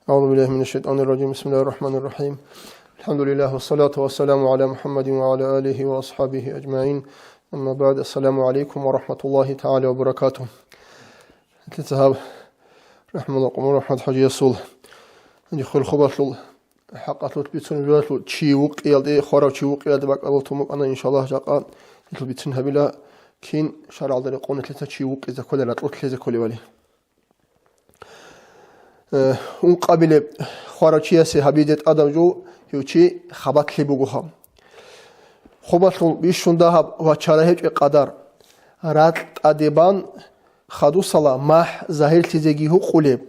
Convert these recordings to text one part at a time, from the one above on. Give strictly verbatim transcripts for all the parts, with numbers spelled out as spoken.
أعوذ بالله من الشيطان الرجيم. بسم الله الرحمن الرحيم. الحمد لله والصلاة والسلام على محمد وعلى آله وأصحابه أجمعين. أما بعد. السلام عليكم ورحمة الله تعالى وبركاته. Лъица гьаб, рахмаллаху рахмат хӀажиясул, хӀалхулъ хабалъул хӀакъалъулъ бицун жуялъул чи вукъиялде, хварав чи вукъиялде бакӀалъул тумукъана, иншаллагь, жакъа гьелъул бицин гьабила, кин шаргӀалда рекъон лъица чи вукъизе кколел, ракьулъ лъезе кколевали. Э, ункъабилеб хварав чиясе гьабизе тӀадаб жо гьев чи хабалъи бугоха. Хабалъул бищун дагьаб ва чара гьечӀеб къадар. Ракь тӀаде бан хадусала махӀ загьирлъизеги гьукъулеб,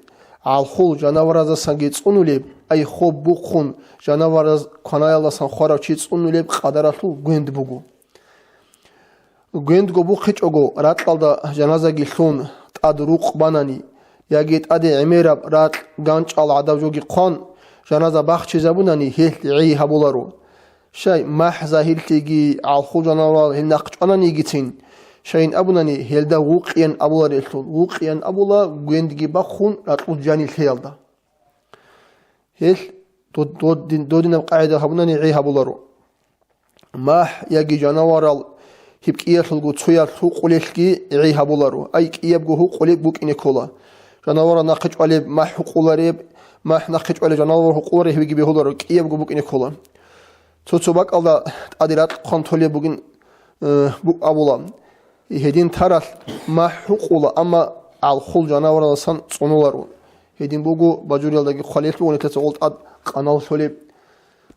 гӀалхул жанаваразасанги цӀунулеб, ай хоб бухъун жанавараз кванаялдасан хварав чи цӀунулеб къадаралъул гвенд буго. Гвендго бухъичӀого ракьалда жаназаги лъун, тӀад рукъ банани, яги тӀаде гӀемераб ракь ганчӀал гӀадаб жоги хъван, жаназа бахчизабунани, гьелъ гӀей гьабуларо. Щай махӀ загьирлъиги гӀалхул жанаварал гьел нахъ чӀвананигицин, щайин абунани, гьелда вукъиян абуларелъул, вукъиян абула гвендги бахъун ракьул жанилъеялда. Гьелъ дод-, додин-, додинаб къагӀида гьабунани гӀей гьабуларо. МахӀ яги жанаварал гьеб кӀиялъулго цоял гьукъулелъги гӀей гьабуларо, ай кӀиябго гьукъулеб букӀине ккола. Жанаварал нахъе чӀвалеб махӀ гьукъулареб, махӀ нахъе чӀвалеб жанавар гьукъулареб гьебги бегьуларо, кӀиябго букӀине ккола. Цо-цо бакӀалда тӀаде ракь хъван толеб бугин, э, бу-, абула. Гьедин таралъ махӀ гьукъула, амма гӀалхул жанаваралдасан цӀунуларо. Гьедин буго, бажуриялдаги хъвалелъугъун нилъеца гъол тӀад къанал лъолеб,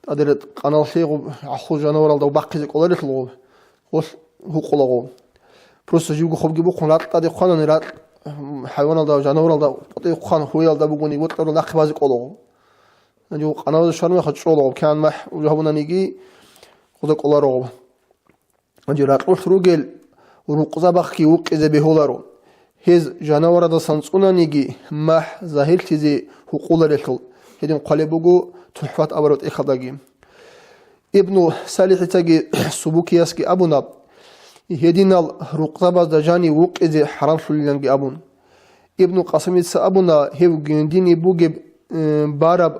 тӀадерет къанал лъегъуб гӀалхул жанаваралда бахъизе кӀоларелъул гъуб, гъолъ гьукъулаго. Просто живго хобги бухъун ракь тӀаде хъванани, ракь, м, хӀайваналда, жанаваралда тӀаде хъван, гьуялда бугони, вокьарал нахъе базе кӀолаго. Гьанже къаналазе щвараб мехалъ чӀолаго, кигӀан махӀ гьабунаниги, гъоза кӀоларогъо. Гьанже ракьулъ ругел рукъзабахъги вукъизе бегьуларо. Гьез жанаварадасан цӀунаниги махӀ загьирлъизе гьукъуларелъул, гьедин хъвалеб буго ТухӀфат абураб тӀехьалдаги. Ибну СалихӀицаги Субукиясги абуна, гьединал рукъзабазда жанив вукъизе хӀарамлъулиланги абун. Ибну Къасимица абуна, гьев гьединиб бугеб, э, бараб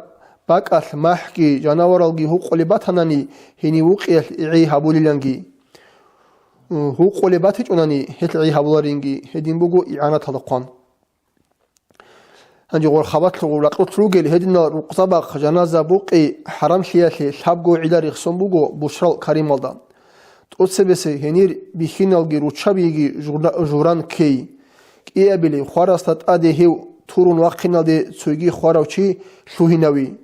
бакӀалъ махӀги жанаваралги гьукъулеб батанани, гьенив вукъиялъ гӀей гьабулиланги. Э, гьукъулеб батичӀунани, гьелъ гӀей гьабуларинги, гьедин буго игӀанаталда хъван. Гьанже гъор хабалъ гъур ракьулъ ругел гьединал рукъзабахъ жаназа букъи хӀарамлъиялъе лъабго гӀилла рехсон буго Бушрал Карималда. ТӀоцебесеб гьенир бихьиналги руччабиги жура-, журан ккей. КӀиабилеб хварасда тӀаде гьев турун вахъиналде цойги хварав чи лъугьинави,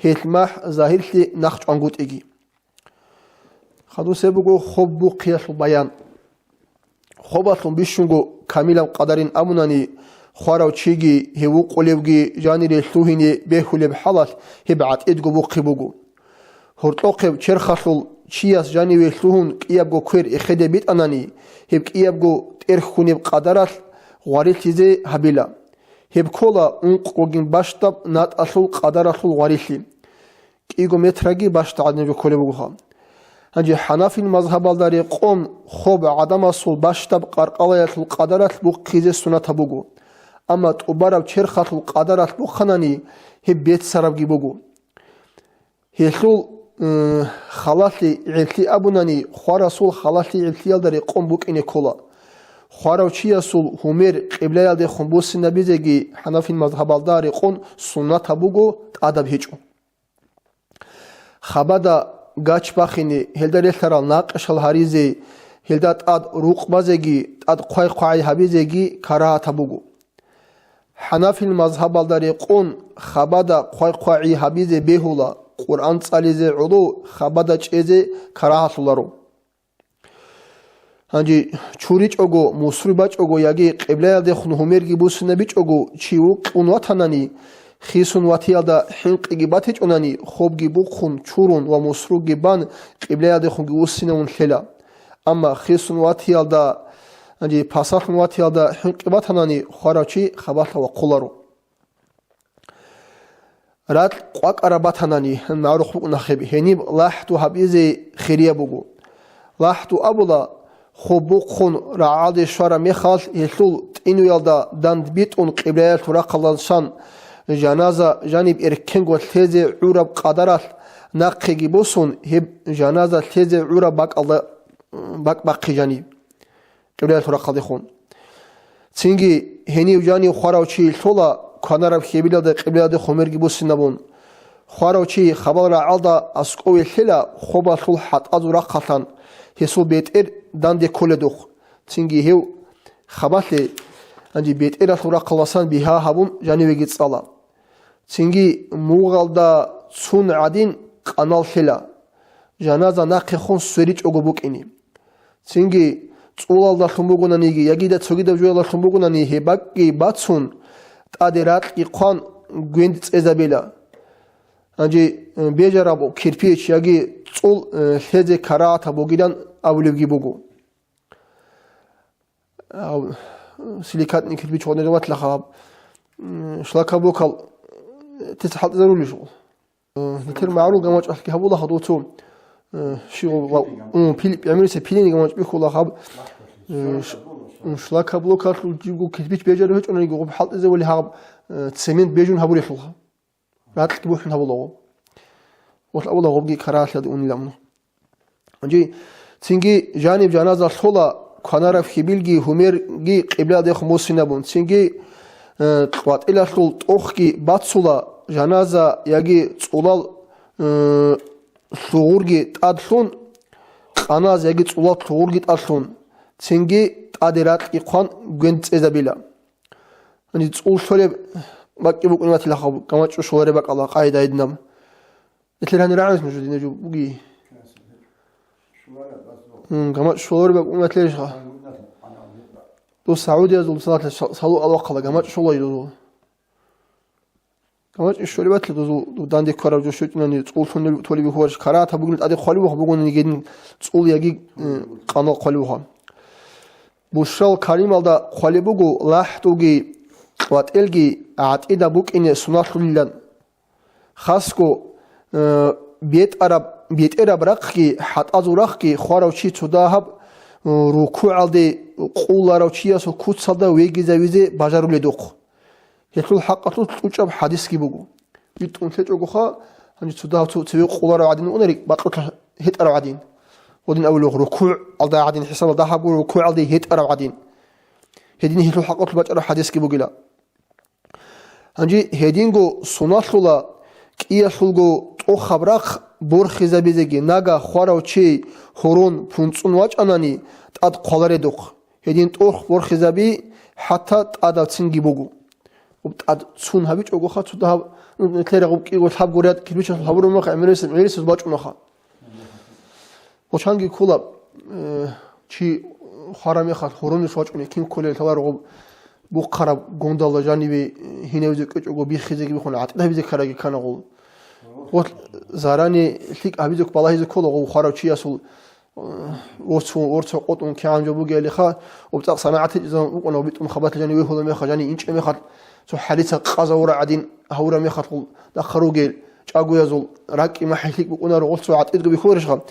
гьелъ махӀ загьирлъи нахъ чӀвангутӀиги. Хадусеб буго хоб бухъиялъул баян. Хобалъун бищунго камилаб къадарин абунани, хварав чиги гьев вукъулевги жанире лъугьине бегьулеб хӀалалъ гьеб гӀатӀидго бухъи буго. Гьоркьохъеб черхалъул чияс жаниве лъугьун кӀиябго квер эхеде битӀанани, гьеб кӀиябго тӀерхьунеб къадаралъ гъварилъизе гьабила. Гьеб ккола ункъгогин бащдаб натӀалъул къадаралъул гъварилъи. КӀиго метраги бащда гӀадин жо кколеб бугоха. Гьанже хӀанафил мазгьабалда рекъон хоб гӀадамасул бащдаб къаркъалаялъул къадаралъ бухъизе сунатаб буго. Амма тӀубараб черхалъул къадаралъ бухъанани, гьеб беццарабги буго. Гьелъул, э, халалъи гӀилълъи абунани, хварасул халалъи гӀилълъиялда рекъон букӀине ккола. Хварав чиясул гьумер къиблаялдехун буссинабизеги хӀанафил мазгьабалда рекъон суннатаб буго, тӀадаб гьечӀо. Хабада гач бахине, гьелда релълъарал накъишал гьаризе, гьелда тӀад рукъ базеги, тӀад хъвай-хъвагӀи гьабизеги карагьатаб буго. ХӀанафил мазгьабалда рекъон хабада хъвай-хъвагӀи гьабизе бегьула, Къуръан цӀализе гӀоло хабада чӀезе карагьалъуларо. Гьанже чуричӀого, мусру бачӀого яги къиблаялдехун гьумерги буссинабичӀого чи вукъун ватанани, хисун ватиялда хӀинкъиги батичӀунани, хобги бухъун, чурун ва мусруги бан къиблаялдехунги вуссинавун лъела. Амма хисун ватиялда, гьанже пасалъун ватиялда хӀинкъи батанани, хварав чи хабалъа вахъуларо. Ракь къвакӀараб батанани, гьанна гӀурухъ букӀунахъеб, гьениб лахӀду гьабизе хирияб буго. ЛахӀду абула, хоб бухъун рагӀалде щвараб мехалъ, гьелъул тӀинуялда дандбитӀун къиблаялъул рахъалдасан Жаназа жаниб эркенго лъезе гӀураб къадаралъ нахъеги босун, гьеб жаназа лъезе гӀураб бакӀалда бакӀ бахъи жаниб, къибладалъул рахъалдехун. Цинги гьенив жанив хварав чи лъола, кванараб хьибилалда къибладалде хумерги буссинабун. Хварав чи хабал рагӀалда аскӀове лъела, хобалъул хӀатӀазул рахъалъан гьесул бетӀер данде кколедухъ. Цинги гьев хабалъе, гьанже бетӀералъул рахъалдасан бигьа гьабун жанивеги цӀала. Цинги мугъалда цун гӀадин къанал лъела, жаназа нахъехун сверичӀого букӀине. Цинги цӀулалдалъун бугонаниги, яги да цогидаб жоялдалъун бугонани, гьеб бакӀги бацун, тӀаде ракьги хъван гвенд цӀезабила. Гьанже, э, бежараб кирпич яги цӀул, э, лъезе карагьатаб бугилан абулебги буго. Гьав, силикатный кирпич гъодинаб батлаха гьаб, м, шлакоблокал, э, тес хӀалтӀизарулищ? Э, нилъер магӀарул гамачӀалъги гьабула гьадуцо, э, щи гъо-, ва-, м, пил-, гӀемериса пилени гамачӀ бихьула гьаб, э, ш-, м, шлакоблокалъул жибго кирпич бежараб гьечӀонаниги гъоб хӀалтӀизавули гьаб, э, цемент бежун гьабулелъулха. Ракьги бухӀун гьабулаго. Гъолъ абула гъобги карагьалъиялде унилан. Гьанже цинги жаниб жаназа лъола, кванараб хьибилги гьумерги къибладехун буссинабун. Цинги, э, кьватӀилалъул тӀохги бацула, жаназа яги цӀулал, э, лъугъурги тӀадлъун, къаназ яги цӀулал лъугъурги тӀадлъун, цинги тӀаде ракьги хъван гвенд цӀезабила. Гьаниб цӀул лъолеб бакӀги букӀунеб батила гьаб, гамачӀ щолареб бакӀалда къайда гьединаб. Нилъер гьанир рагӀанас нуж динаб жо буги. М, гамачӀ щолареб бакӀ букӀунеб батилищха? Дус Саудиязул салат ша-, салу алвахъала гамачӀ щолай дузул. ГамачӀ щолеб батила дузул данде ккараб жо щочӀунани цӀул лъун толеб хьварш карагьатаб бугин тӀаде хъвалеб бугони гьедин цӀул яги, м, къанал хъвалеб бугьа. Бушрал Карималда хъвалеб буго, лахӀдулги кьватӀелги гӀатӀида букӀине суналъулилан. Хасго, э, бетӀараб, бетӀераб рахъги, хӀатӀазул рахъги хварав чи цо дагьаб, э, рукугӀалде къуларав чиясул куцалда вегизавизе бажаруледухъ. Гьелъул хӀакъалъулъ кьучӀаб хӀадисги буго. БитӀун лъечӀогоха, гьанже цо дагьав цо цеве къуларав гӀадин унари, бакьулъа гьетӀарав гӀадин. Гъодин авулев рукугӀалда гӀадин хӀисабалда гьабго рукугӀалде гьетӀарав гӀадин. Гьедин гьелъул хӀакъалъулъ бачӀараб хӀадисги бугила. Гьанже гьединго суналъула кӀиялъулго тӀохаб рахъ борхизабизеги, нага хварав чи гьорон пунцӀун вачӀанани, тӀад хъваларедухъ. Гьедин тӀохъ борхизаби хӀатта тӀадабцинги буго. Уб тӀад цун гьабичӀого хъа цо дагьаб, ну, нилъер гъуб кӀиго лъабго ряд кирпичалъул гьабураб мехалъ гӀемерисеб, гӀемерисез бачӀунаха. Гъочанги ккола, э, чи хвара мехалъ, гьоронилъ вачӀуни кин кколел лъаларо гъуб бухъараб гондалда жаниве, э, гьинавизе кӀвечӀого биххизеги бихуна, гӀатӀид гьабизе ккараги ккана гъул. Гъолъ зарани лъикӀ гьабизе балагьизе ккола гъуб хварав чиясул, э, ворцо-, ворцо къотӀун кигӀан жо бугеялиха, убцӀакъ санагӀат гьечӀезабун букӀуна, битӀун хабалъи жани вегьула меха, жани инчӀеб мехалъ, цо хӀалица къазавура гӀадин гьавура мехалъ гъул дахъа ругел чӀагоязул ракӀи махӀи лъикӀ букӀунаро гъолъ цо гӀатӀидго бихьуларищха?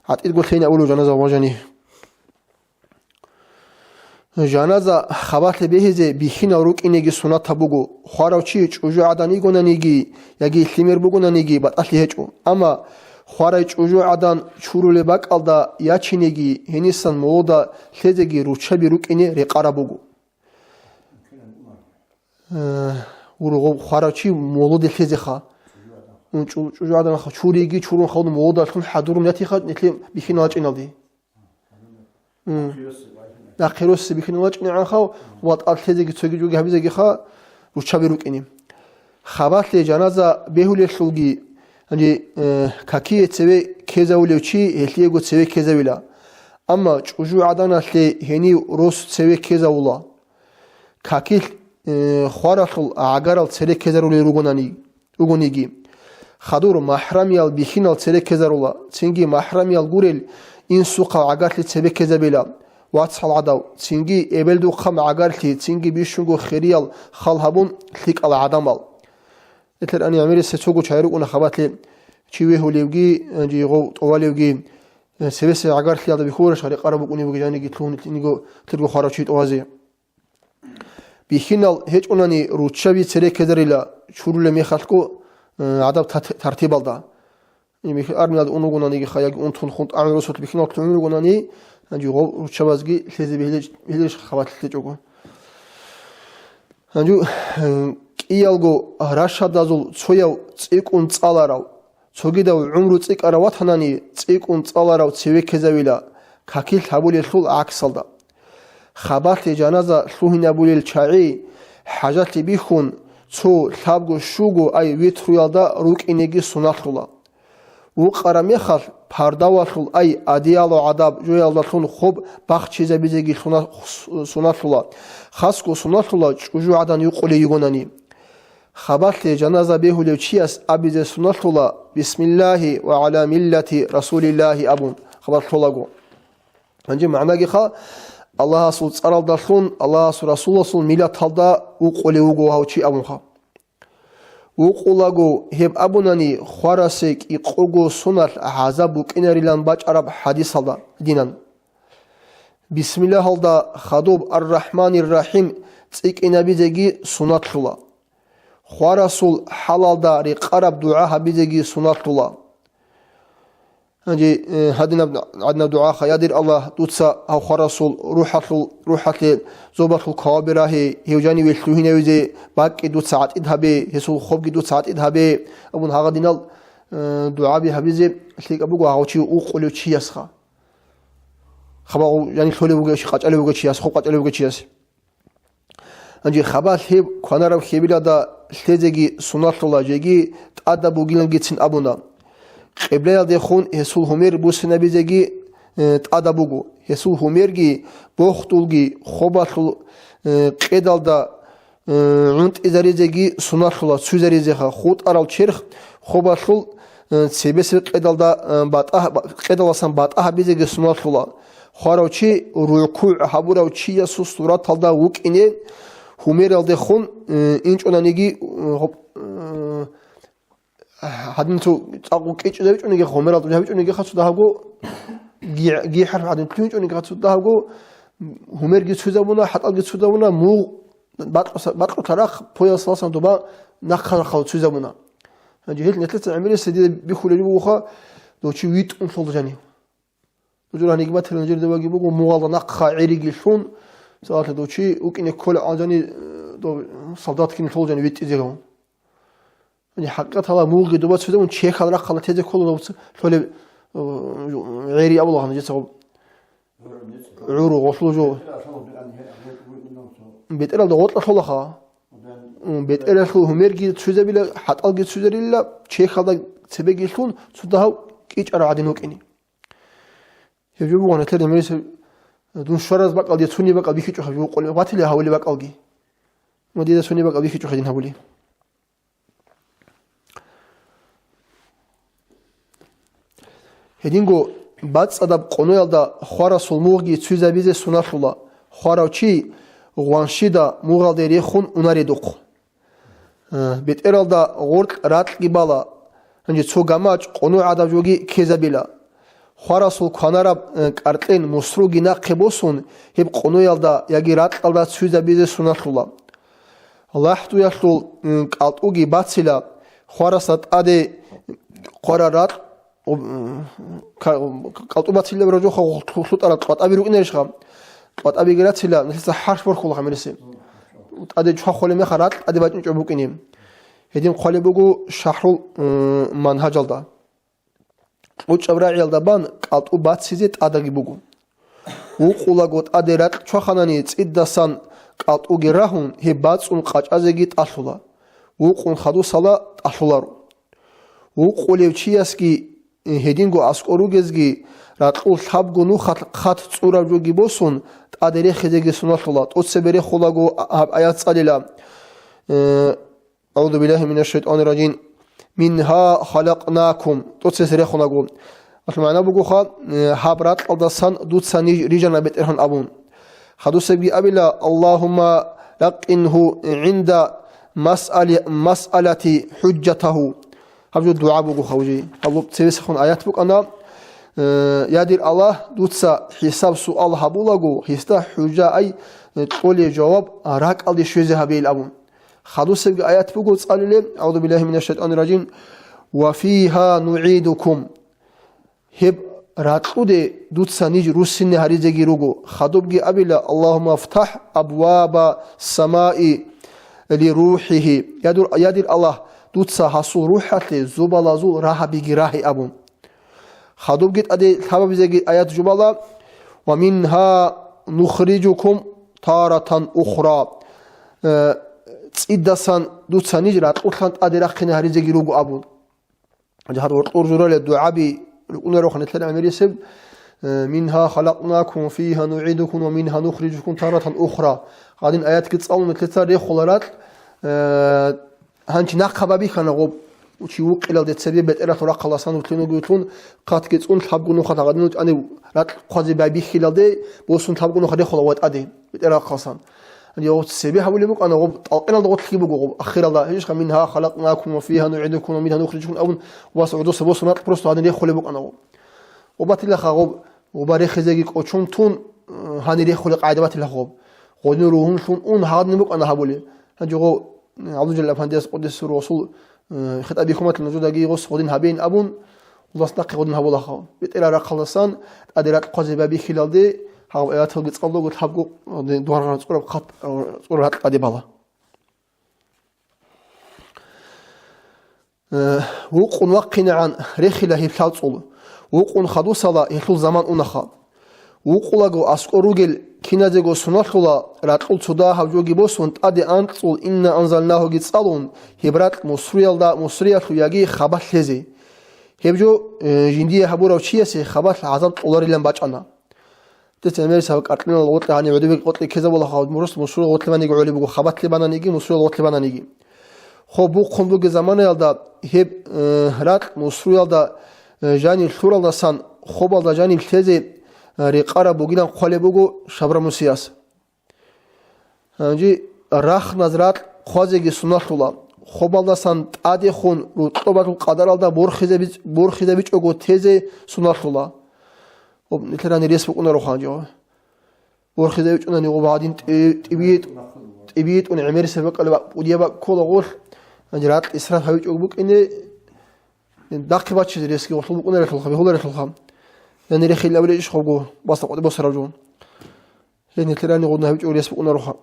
ГӀатӀидго лъейин авулев жаназа ва жани. Жаназа хабалъе бегьизе бихьинал рукӀинеги сунатаб буго, хварав чи чӀужугӀадан йигонаниги яги лъимер бугонаниги батӀалъи гьечӀо. Амма хварай чӀужугӀадан чурулеб бакӀалда ячинеги гьенисан молода лъезеги руччаби рукӀине рекъараб буго. Э, ургъуб хварав чи молоде лъезеха. М, чӀу-, чӀужугӀадан ха-, чуриги чурун халун молодалъун хӀадурун ятиха нилъе бихьинал рачӀиналде. М. Нахъе росизе бихьинал рачӀинегӀанха, ва тӀад лъезеги цоги жоги гьабизегиха, руччаби рукӀине. Хабалъе жаназа бегьулелъулги, гьанже, э, какие цеве ккезавулев чи гьелъиего цеве ккезавила. Амма чӀужугӀаданалъе гьенив рос цеве ккезавула. Какилъ, э, хваралъул гӀагарал цере ккезарулел ругонани, ругониги. Хадур махӀрамиял бихьинал цере ккезарула, цинги махӀрамиял гурел инсухъал гӀагарлъи цебе ккезабила, вацал гӀадав, цинги эбелдухъан гӀагарлъи, цинги бищунго хириял хал гьабун лъикӀал гӀадамал. Этлъер ани гӀемерисел цого чагӀи рукӀуна хабалъе, чи вегьулевги, жийгъов тӀовалевги, э, цебесеб гӀагарлъиялда бихьуларищ гьарикъараб букӀунебги жаниги лъугьун лъиниго лъирго хварав чи тӀовазе. Бихьинал гьечӀунани руччаби цереккезарила чурулеб мехалъго, э, гӀадаб тат-, тартибалда. Армиялда ун ругонаниги ха, яги унтун хун тӀагӀун росулъ бихьинал лъугӀун ругонани, гьанже гъоб руччабазги лъезе бегьилищ-, бегьилищ хабалъ лъечӀого. Гьанже, э, кӀиялго рашадазул цояв цӀикӀкӀун цӀаларав, цогидав гӀумру цӀикӀкӀарав ватанани цӀикӀкӀун цӀаларав цеве ккезавила, какилъ гьабулелъул гӀаксалда. Хабалъе жаназа лъугьинабулел чагӀи хӀажалъи бихьун, цо, лъабго, щуго, ай, витруялда рукӀинеги суналъула. Вукъараб мехалъ пардавалъул, ай, одеяло гӀадаб жоялдалъун хоб бахчизабизеги лъуна-, суналъула, хасго суналъула чӀужугӀадан юкъулей йигонани. Хабалъе жаназа бегьулев чияс абизе суналъула: «Бисмиллагьи ва гӀала миллати Расулиллагьи», – абун, хабалъ лъолаго. Гьанже магӀнагиха: Аллагьасул цӀаралдалъун, Аллагьасул Расуласул миллаталда вукъулев вуго гьав чи абунха. Вукъулаго гьеб абунани, хварасе кӀикъого суналъ гӀазаб букӀинарилан бачӀараб хӀадисалда динан. Бисмиллагьалда хадуб Ар-Рахманир-Рахим цӀикӀкӀинабизеги суналъула. Хварасул хӀалалда рекъараб дугӀа гьабизеги суналъула. Гьанже, э, гьадинаб гӀадинаб дугӀаха: «Я дир Аллагь, дуца гьав хварасул рухӀалъул, рухӀалъе зобалъул каваби рагье, гьев жаниве лъугьинавизе бакӀги дуца гӀатӀид гьабе, гьесул хобги дуца гӀатӀид гьабе», – абун гьагъадинал, э, дугӀаби гьабизе лъикӀаб буго гьав чи вукъулев чиясха. Хабагъу жанив лъолев вугев чи, къачӀалев вугев чияс, хоб къачӀалев вугев чияс. Гьанже хабалъ гьеб кванараб хьебилалда лъезеги суналъула, жеги тӀадаб бугилангицин абуна. Къиблаялдехун гьесул гьумер буссинабизеги, э, тӀадаб буго. Гьесул гьумерги, бохдулги, хобалъул, э, къедалда, э, гӀунтӀизаризеги суналъула, цуйзаризеха, хутӀарал черх хобалъул, э, цебесеб къедалда, э, батӀа-, къедаласан батӀа гьабизеги суналъула. Хварав чи рукугӀ гьабурав чиясул сураталда вукӀине гьумералдехун, э, инчӀунаниги, э, гьоб-, э, гьадинцо цӀакъго кӀичӀизавичӀониги, гьумерал тӀури гьавичӀонигиха цо дагьабго, ги-, ги хӀарп гьадин лъугьинчӀонигиха цо дагьабго, гьумерги цуйзабуна, хӀатӀалги цуйзабуна, мугъ бакьуса-, бакьулъарахъ поясаласан доба нахъа-нахъал цуйзабуна. Гьанже гьел нилъеца гӀемерисез дида бихьулеб бугоха, дов чи витӀун лъолда жанив. Нужер гьанигматилан жирдаваги буго, мугъалда нахъа гӀериги лъун, салатлъи дов чи вукӀине ккола гьанжани, э, дов солдат кин лъолжани витӀизе гьав. Яни хӀакъикъатала мугъги доба цода ун чехал рахъала тезе ккола дов ц-, лъолеб, э, гӀери абула гьанжеца гъоб. ГӀуру гъолъул жо. БетӀералда гъоркьа лъолаха. М, бетӀералъул гьумерги цуйзабила, хӀатӀалги цуйзарила, чехалда цебеги лъун, цо дагьав кӀичӀарав гӀадин вукӀине. Гьеб жо бугони, гьелъ гьемерисеб дун щвараз бакӀалде цуни бакӀал бихьичӀо гьаб жо къолеб, батили гьавули бакӀалги. Ва дида цуни бакӀал бихьичӀо гьедин гьабули. Гьединго бацӀцӀадаб къоноялда хварасул мугъги цуйзабизе суналъула, хварав чи гъванщида мугъалде рехун унаредухъ. Э, бетӀералда гъоркь ракьги бала, гьанже цо гамачӀ къоно гӀадаб жоги ккезабила. Хварасул кванараб, э, кӀаркьен мусруги нахъе босун, гьеб къоноялда яги ракьалда цуйзабизе суналъула. ЛахӀдуялъул, м, кӀалтӀуги бацила, хварасда тӀаде хъварал ракь, м, ка-, кӀалтӀу бацилеб рожохъа лъу-, лъутӀарал кьватӀаби рукӀинарищха? КьватӀабиги рацила, нилъеца хӀарп борхула гьамерисе. ТӀаде чвахулеб мехалъ ракь тӀаде бачӀинчӀо букӀине. Гьедин хъвалеб буго ШархӀул, м, Мангьажалда. КьучӀаб рагӀиялда бан кӀалтӀу бацизе тӀадаги буго. Вукъулаго тӀаде ракь чваханани цӀидасан кӀалтӀуги рагьун, гьеб бацӀцӀун къачӀазеги тӀалъула. Вукъун хадусала тӀалъуларо. Вукъулев чиясги, гьединго аскӀор ругезги, ракьул лъабго нухалъ хъат цӀураб жоги босун, тӀаде рехизеги суналъула, тӀоцебе рехулаго гьаб аят цӀалила. Э, أعوذ بالله من الشيطان الرجيم. منها خلقناكم. ТӀоцес рехунаго. Алъ магӀна бугоха, э, гьаб ракьалдасан дуца ниж рижана, БетӀергьан, абун. Хадусебги абила: اللهم لقنه عند مسأل-، مسألة حجته. Гьаб жо дугӀа бугоха уже. Гьаб цевесехун аят букӀана. Э, я дир Аллагь, дуца хӀисаб-суал гьабулаго, гьесда хӀужа ай, э, кьолей жаваб ракӀалде щвезе гьабейил абун. Хадусебги аят буго цӀалулеб: «АгӀузу биллагьи минаш шайтӀанир ражим. Ва фигьа нугӀидукум». Гьеб ракьуде дуца ниж руссине гьаризеги руго. Хадубги абила: «Аллагьумма фтахӀ абваба самаи ли рухӀигьи». Я дур-, я дир Аллагь, дуца гьасул рухӀалъе зобалазул рагьабиги рагье абун. Хадубги тӀаде лъабабизеги аят жубала: «Ва мингьа нухриджукум таратан ухра». Э, цӀидасан дуца ниж ракьулъан тӀаде рахъине гьаризеги руго абун. Гьадин гьоркьор журалел дугӀаби рукӀунарухъан нилъер гӀемерисеб, э, «Мингьа халакънакум, фигьа нугӀидукум ва мингьа нухриджукум таратан ухра». Гьадин аятги цӀалун нилъеца рехула ракь, э, гьанчи нахъа бабихьана гъоб, чи вукъилалде цебе бетӀералъул рахъаласан вутлин вугевлъун, хъатги цӀун лъабго нухалъ гьадинав тӀанив ракь хъвазе байбихьилалде, босун лъабго нуха рехула ватӀаде, бетӀерахъалсан. Гьанже гъоб цебе гьабулеб букӀана, гъоб тӀалкъиналда гъотлъиги буго, гъоб ахиралда, гьечӀха «Мингьа халакънакум ва фигьа нугӀидукум ва мингьа нухриджукум» абун, вас гӀодоса босун ракь просто гьадин рехулеб букӀана гъоб. Гъоб батила гъоб, гъоба рехизеги кӀочон тун, э, гьанир рехулеб къагӀида батила гъоб. Гъодин ругьунлъун ун гьадин букӀана гьабулеб. Гьанже гъо, э, ГӀабдулжалил афандияс къуддиса сирругьу гъосул, э, хитӀаб бихьун батилан нужедаги гъос гъодин гьабейин абун, улас нахъе гъодин гьабулаха. БетӀерал рахъалдасан тӀаде ракь хъвазе байбихьилалде, гьаб аяталги цӀалуго лъабго, э, дугьаргъан цӀураб хъат-, э, цӀураб ракь тӀаде бала. Э, вукъун вахъинегӀан рехила гьеб лъалцӀул. Вукъун хадусала гьелъул заман унаха. Вукъулаго аскӀор ругел киназего суналъула ракьул цо дагьаб жоги босун тӀаде анкьцӀул «Инна анзалнагьу»ги цӀалун, гьеб ракь мусруялда мусруялъул яги хабалъ лъезе. Гьеб жо, э, жиндие гьабурав чиясе хабалъ гӀазаб кьоларилан бачӀана. Дица гӀемерисеб каркьинал гъоркье гьанив гӀодобе къотӀи ккезабулаха, мурус мусул гъотлъи баниги гӀолеб буго, хабалъи бананиги, мусул гъотлъи бананиги. Хо бухъун бугеб заманаялда гьеб, э, ракь мусруялда, э, жанив лъуралдасан хобалда жанив лъезе, э, рекъараб бугилан хъвалеб буго шабрамусияс. Гьанже рахназ ракь хъвазеги суналъула, хобалдасан тӀадехун рукьобалъул къадаралда борхизаби-, борхизабичӀого тезе суналъула. Гьоб нилъерани рес букӀунаро ханжо. БорхизавичӀунани гъоб гьадин тӀи-, тӀибитӀ-, тӀибитӀун гӀемерисеб бакӀалеб бакӀ-, кӀудияб бакӀ ккола гъолъ, гьанже ракь исраф гьавичӀого букӀине, дахъе баччизе ресги гъолъул букӀунарелъулха, бегьуларелъулха. Яни рехил абулеб иш хобго, басда къотӀи босараб жо. Гьениб лъирани гъудна гьабичӀого рес букӀунароха.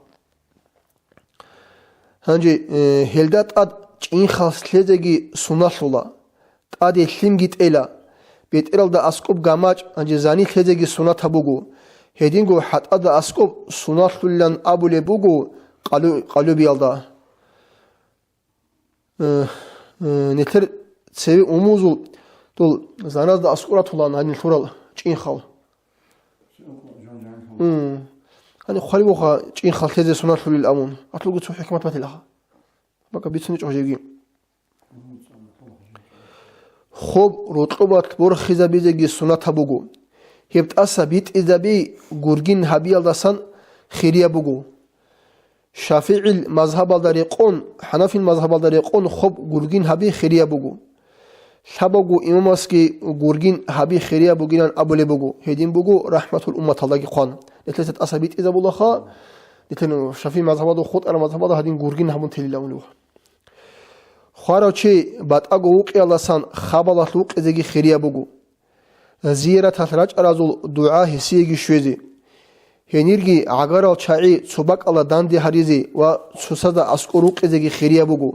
Гьанже, э, гьелда тӀад чӀинхал лъезеги суналъула, тӀаде лъимги тӀела, бетӀералда аскӀоб гамачӀ, гьанже зани лъезеги сунатаб буго, гьединго хӀатӀада аскӀоб суналъулилан абулеб буго къалу-, къалубиялда. Э, э, нилъер цеве умузул дол заназда аскӀоратулан гьанил лъурал чӀинхал. М. Гьаниб хъвалеб буха чӀинхал лъезе суналъулил абун. Атлуги цо хӀикмат батилаха. Бака бицуничӀо жеги. Хоб рокьобалъ борхизабизеги сунатаб буго. Гьеб тӀаса битӀизаби гургин гьабиялдасан хирияб буго. ШафигӀил мазгьабалда рекъон, ХӀанафил мазгьабалда рекъон хоб гургин гьаби хирияб буго. Лъабавго имамасги гургин гьаби хирияб бугилан абулеб буго, гьедин буго рахӀматул умматалдаги хъван. Нилъеца тӀаса битӀизабулаха, нилъер ШафигӀи мазгьабалда, хутӀараб мазгьабалда гьадин гургин гьабун телилан унев. Хварав чи батӀаго вукъиялдасан хабалалъ вукъизеги хирияб буго. Зияраталъ рачӀаразул дугӀа гьесиеги щвезе. Гьенирги гӀагарал чагӀи цо бакӀалда данде гьаризе ва цоцазда аскӀор рукъизеги хирияб буго.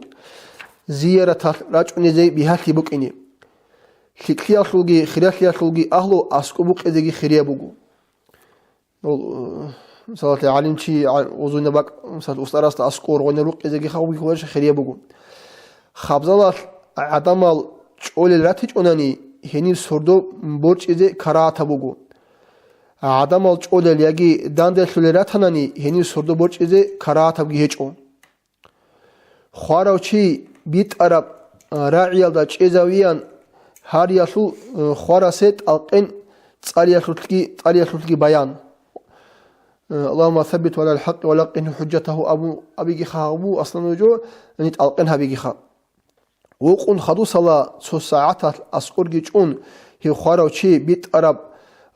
Зияраталъ рачӀунизе бигьалъи букӀине. ЛъикӀлъиялъулги хиралъиялъулги агьлу аскӀоб букъизеги хирияб буго. Гьол, э, мисалалъе, гӀалимчи, гӀа-, гъузунаб бакӀ, мисал, устарасда аскӀор гъойна рукъизеги хавги хварищ хирияб буго. Хабзалалъ гӀадамал чӀолел ратичӀунани, гьениб сордо борчӀизе карагьатаб буго. ГӀадамал чӀолел яги данделъулел ратанани, гьениб сордо борчӀизе карагьатабги гьечӀо. Хварав чи битӀараб, а, рагӀиялда чӀезавиян гьариялъул, а, хварасе тӀалкъен цӀалиялъулъги, цӀалиялъулъги баян. А, «Аллагьумма саббит гӀалал хӀакъи ва лаккъинху хӀужжатагьу» абу-, абигиха гьабу аслан вугев, яни тӀалкъен гьабигиха. Вукъун хадусала цо сагӀаталъ аскӀорги чӀун, Хварав чи битӀараб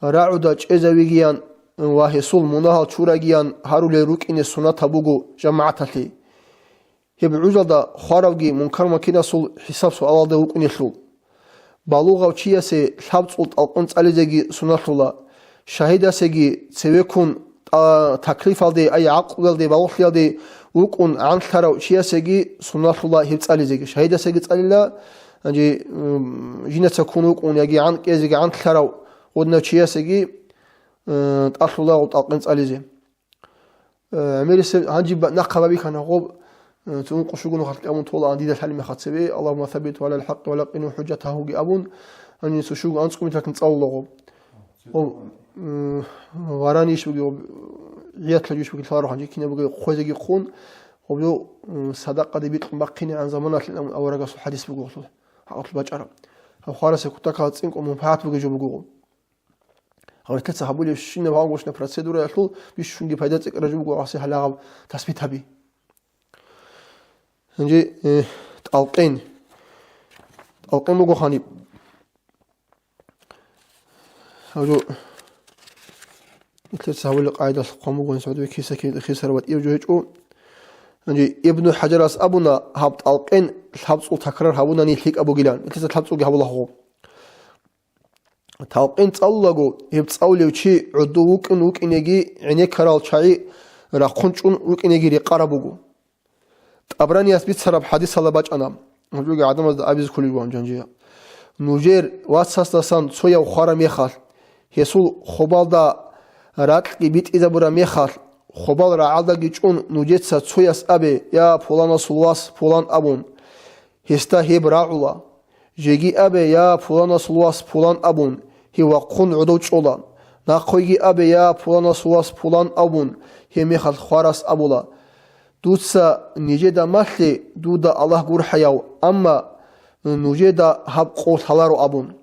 рагӀуда чӀезавигиян ва гьесул мунагьал чурагиян гьарулел рукӀине сунатаб буго жамагӀаталъе. Гьеб гӀужалда хваравги мункар-накирасул хӀисаб-суалалда вукӀунелъул. Балугъав чиясе лъабцӀул тӀалкъин цӀализеги суналъула, шагьидасеги цевеккун тӀа-, таклифалде, ай гӀакълуялде, балугълъиялде вукӀун гӀанлъарав чиясеги суналъула гьеб цӀализеги. Шагьидасеги цӀалила, гьанже, м, жинацаккун вукӀун яги гӀанкӀиязеги гӀанлъарав гъуднав чиясеги, м, тӀалъула гъоб тӀалкъин цӀализе. Э, гӀемерисеб гьанжи ба-, нахъа бабихьана гъоб, э, цо ункъо щуго нухалъ кӀамун толаан дида лъалеб мехалъ цебе, «Аллагьумма саббитгьу гӀалал хӀакъи ва лаккъинху хӀужжатагьу», – гьуги абун, гьанже цо щуго анцӀго мехалъ цӀалула гъоб. Гъоб, м, варанищ бугеб, гъоб, гӀиятла жугьищ бугеб лъаларо гьанже кинаб бугеб хъвезеги хъун, гъоб жо, м, садакъаде бикьун бахъинегӀан заманалъин абун аварагасул хӀадис буго гъолъул, хӀакъалъулъ бачӀараб. Гьав хварасе кутакалда цӀинкӀун мунпагӀат бугеб жо буго гъоб. Гьанже нилъеца гьабулебщинаб гьаб гъущина процедураялъул бищунги пайда цӀикӀкӀараб жо буго гьасе гьалагъаб тасбит гьаби. Гьанже, э, тӀалкъин. ТӀалкъин буго гьаниб. Гьаб жо нилъеца гьабулеб къагӀидалъ хъван буго, гьанже гьаб жо киса-, кисара батӀияб жо гьечӀо. Гьанже Ибну ХӀажарас абуна, гьаб тӀалкъин лъабцӀул такрар гьабунани лъикӀаб бугилан. Нилъеца лъабцӀулги гьабулаго. Талкъин цӀалулаго, гьеб цӀалулев чи гӀодов вукӀун вукӀинеги, гӀенеккарал чагӀи рахъун чӀун вукӀинеги рекъараб буго. ТӀабранияс бицараб хӀадисалда бачӀана, гьанжеги гӀадамазда абизе кколеб бугеб жанжия. Нужер вацасдасан цояв хвараб мехалъ, гьесул хобалда ракьги битӀизабураб мехалъ, хобал рагӀалдаги чӀун нужеца цояс абе: «Я пуланасул вас пулан», – абун, гьесда гьеб рагӀула. Жеги абе: «Я пуланасул вас пулан», – абун, гьев вахъун гӀодов чӀола. Нахъеги абе: «Я пуланасул вас пулан», – абун, гьеб мехалъ хварас абула: «Дуца нижеда малъе, дуда Аллагь гурхӀаяв, амма нужеда гьаб къо лъаларо», – абун.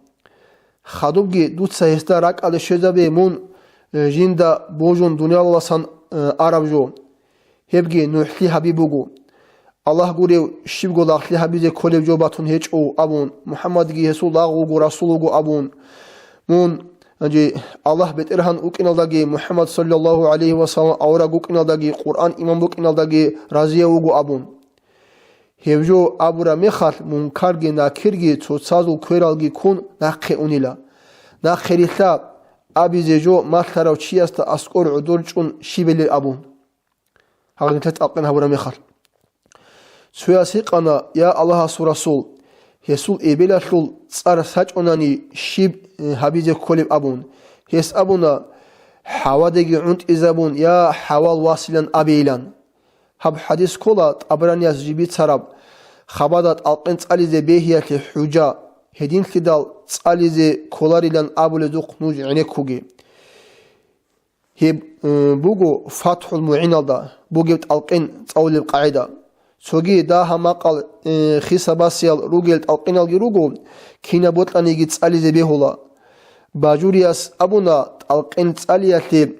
Хадубги дуца гьесда ракӀалде щвезабе мун, э, жинда божун дуниялаласан, э, араб жо. Гьебги нухӀлъи гьаби буго. Аллагь гурев щибго лагълъи гьабизе кколеб жо батун гьечӀо абун, МухӀаммадги гьесул лагъ вуго, расул вуго абун. Мун, гьанже, Аллагь БетӀергьан вукӀиналдаги, МухӀаммад саллаллагьу гӀалайгьи ва саллам авараг вукӀиналдаги, Къуръан имам букӀиналдаги разияв вуго абун. Гьеб жо абураб мехалъ, Мункарги Накирги цоцазул квералги ккун нахъе унила. Нахъе рилълъа, абизе жо малъарав чиясда аскӀор гӀодор чӀун щибилел абун. Гьагъ нилъер тӀалкъин гьабураб мехалъ. Цояс гьикъана: «Я Аллагьасул Расул, гьесул эбелалъул цӀар сачӀунани щиб, э, гьабизе кколеб?» – абун. Гьес абуна: «ХӀавадаги гӀунтӀизабун, я ХӀавал василан абейилан». Гьаб хӀадис ккола ТӀабранияс жиб бицараб хабада тӀалкъин цӀализе бегьиялъе хӀужа, гьединлъидал цӀализе кколарилан абулезухъ нуж гӀенеккуге. Гьеб, э, буго ФатхӀул МугӀиналда бугеб тӀалкъин цӀалулеб къагӀида. Цоги дагьа-макъал, э, хисабасиял ругел тӀалкъиналги руго, кинаб бокьаниги цӀализе бегьула. Бажурияс абуна, тӀалкъин цӀалиялъе,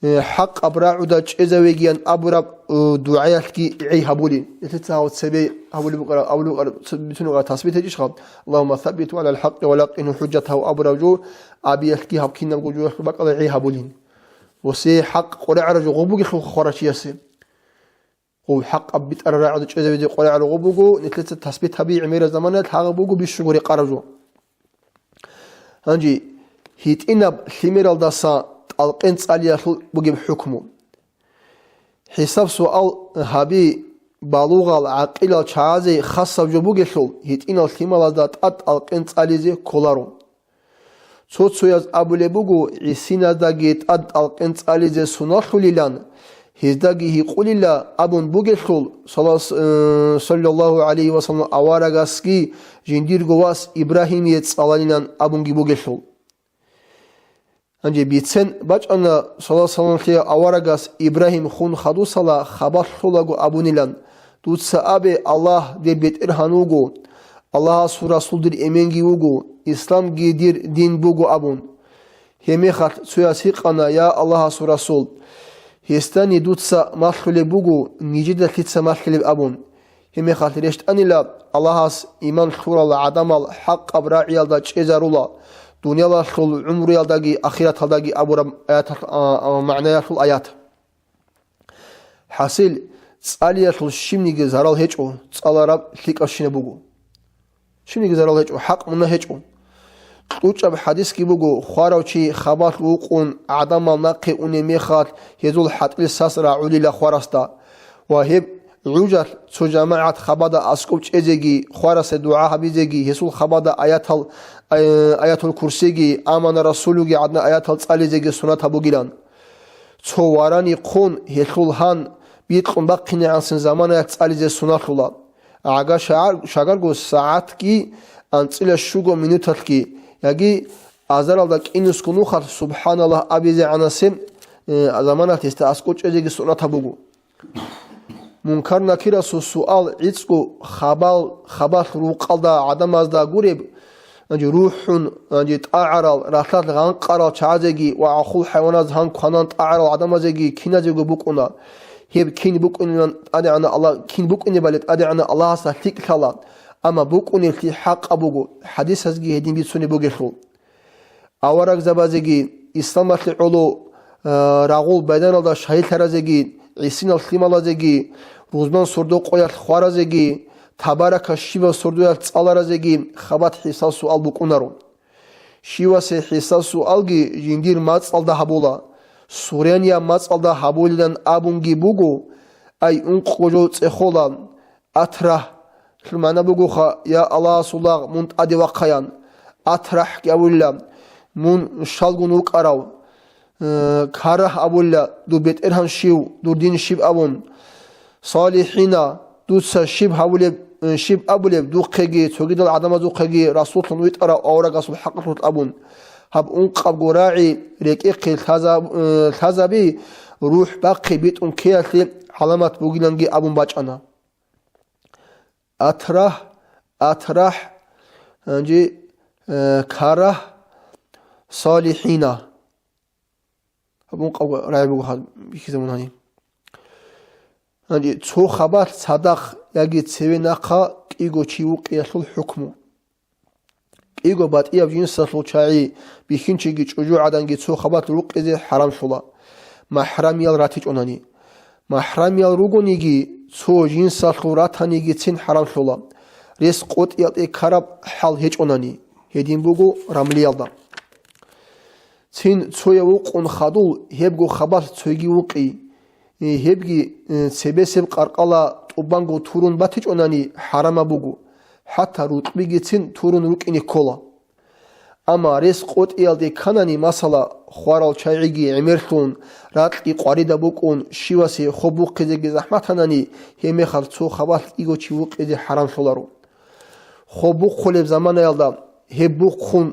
э, хӀакъаб рагӀуда чӀезавегиян абураб, э, дугӀаялъги гӀей гьабулин. Нилъеца гьав цебе гьабулеб букӀараб, абулеб букӀараб, ц-, бицунеб букӀараб тасбит гьечӀищха? «Аллагьумма саббитгьу гӀалал хӀакъи ва лаккъинху хӀужжатагьу», – абураб жо, абиялъги гьаб кинабго жоялъул бакӀалда гӀей гьабулин. Ва се хӀакъ къваригӀараб жо гъоб бугелъулха хварав чиясе. Гъов хӀакъаб битӀараб рагӀуда чӀезавизе къваригӀараб гъоб буго, нилъеца тасбит гьаби гӀемераб заманаялъ гьагъаб буго бищунго рекъараб жо. Гьанже гьитӀинаб лъимералдаса тӀалкъин цӀалиялъул бугеб хӀукму. ХӀисаб-суал гьаби балугъал, гӀакъилал чагӀазе хасаб жо бугелъул, гьитӀинал лъималазда тӀад тӀалкъин цӀализе кколаро. Цо-цояз абулеб буго, гӀисиназдаги тӀад тӀалкъин цӀализе суналъулилан, гьездаги гьикъулила абун бугелъул, салас-, э, саллаллагьу гӀалайгьи ва саллам аварагасги жиндирго вас Ибрагьимие цӀаланилан абунги бугелъул. Гьанже бицен бачӀана, саллаллагьу гӀалайгьи ва саллам, аварагас Ибрагьим хун хадусала хабалъ лъолаго абунилан: «Дуца абе, Аллагь дир БетӀергьан вуго, Аллагьасул Расул дир эменги вуго, исламги дир дин буго», – абун. Гьеб мехалъ цояс гьикъана: «Я Аллагьасул Расул, гьесдани дуца малъулеб буго, нижеда лъица малъилеб?» – абун. Гьеб мехалъ рещтӀанила: «Аллагьас иман лъурал гӀадамал хӀакъаб рагӀиялда чӀезарула, дуниялалъул гӀумруялдаги ахираталдаги абураб аятал-, а, а, магӀнаялъул аят. ХӀасил, цӀалиялъул щибниги зарал гьечӀо, цӀалараб лъикӀабщинаб буго. Щибниги зарал гьечӀо, хӀакъ мунагь гьечӀо. КьучӀаб хӀадисги буго, хварав чи хабалъ вукъун гӀадамал нахъе унеб мехалъ, гьезул хӀатӀил сас рагӀулила хварасда. Ва гьеб гӀужалъ цо жамагӀат хабада аскӀоб чӀезеги, хварасе дугӀа гьабизеги, гьесул хабада аятал, ай-, аятул курсиги, амана расулуги гӀадна аятал цӀализеги сунат гьабугилан. Цо варани хъун гьелъул гьан бикьун бахъинегӀансин заманаялъ цӀализе суналъула. Гьага шагьар-, шагарго сагӀатги анцӀила щуго минуталъги, яги азаралда кӀинусго нухалъ «СубхӀаналлагь» абизегӀанасеб, э, заманалъ гьесда аскӀоб чӀезеги сунат гьабуго. Мункар-Накирасул суал гӀицӀго хабал, хабалъ рукъалда гӀадамазда гуреб, гьанже рухӀун, гьанже тӀагӀарал, ралъад гъанкъарал чагӀазеги ва гӀахул хӀайваназ гьан кванан тӀагӀарал гӀадамазеги киназего букӀуна. Гьеб кин букӀунилан ТӀадегӀанав Аллагь, кин букӀунебали ТӀадегӀанав Аллагьасда лъикӀ лъала, амма букӀунеблъи хӀакъаб буго, хӀадисазги гьедин бицунеб бугелъул. Аварагзабазеги, исламалъе гӀоло, а, рагъул байданалда шагьидлъаразеги, гӀисинал лъималазеги, рузман сордо къоялъ хваразеги, табарака щибаб сордоялъ цӀаларазеги хабат хӀисал-суал букӀунаро. Щивасе хӀисал-суалги жиндир мацӀалда гьабула, суренияб мацӀалда гьабулилан абунги буго, ай ункъго жо цӀехола, «Атрагь», гьелъул магӀна бугоха, «Я Аллагьасул лагъ, мун тӀаде вахъаян». «Атрагьги» абулила, «Мун щалгун вукӀарав». Э, «Карагь» абулила, «Дур бетӀергьан щив, дур дин щиб?» абун. «СалихӀина», «Дуца щиб гьабулеб, э, щиб абулеб духъеги, цогидал гӀадамазухъеги расуллъун витӀарав аварагасул хӀакъалъулъ» абун. Гьаб ункъабго рагӀи рекӀехъе лъазаб-, э, лъазаби рухӀ бахъи битӀун ккеялъе гӀаламат бугиланги абун бачӀана. Атрагь, атрагь, гьанже, э, карагь, салихӀина. Гьаб ункъабго рагӀи буго гьаб бихьизабун гьаниб. Гьанже цо хабалъ цадахъ яги цеве нахъа кӀиго чи вукъиялъул хӀукму. КӀиго батӀияб жинсалъул чагӀи бихьинчиги чӀужугӀаданги цо хабалъ рукъизе хӀарамлъула, махӀрамиял ратичӀунани. МахӀрамиял ругониги, цо жинсалъул ратанигицин хӀарамлъула, рес къотӀиялде ккараб хӀал гьечӀунани, гьедин буго рамлиялда. Цин цояв вукъун хадув, гьебго хабалъ цойги вукъи, э, гьебги, э, цебесеб къаркъала тӀубанго турун батичӀунани хӀарамаб буго, хӀатта рукьбигицин турун рукӀине ккола. Амма рес къотӀиялде кканани, масала, хварал чагӀиги гӀемерлъун, ракьги къваридаб букӀун, щивасе хоб бухъизеги захӀматанани, гьебмехалъ цо хабалъ кӀиго чи вукъизе хӀарамлъуларо. Хоб бухъулеб заманаялда гьеб бухъун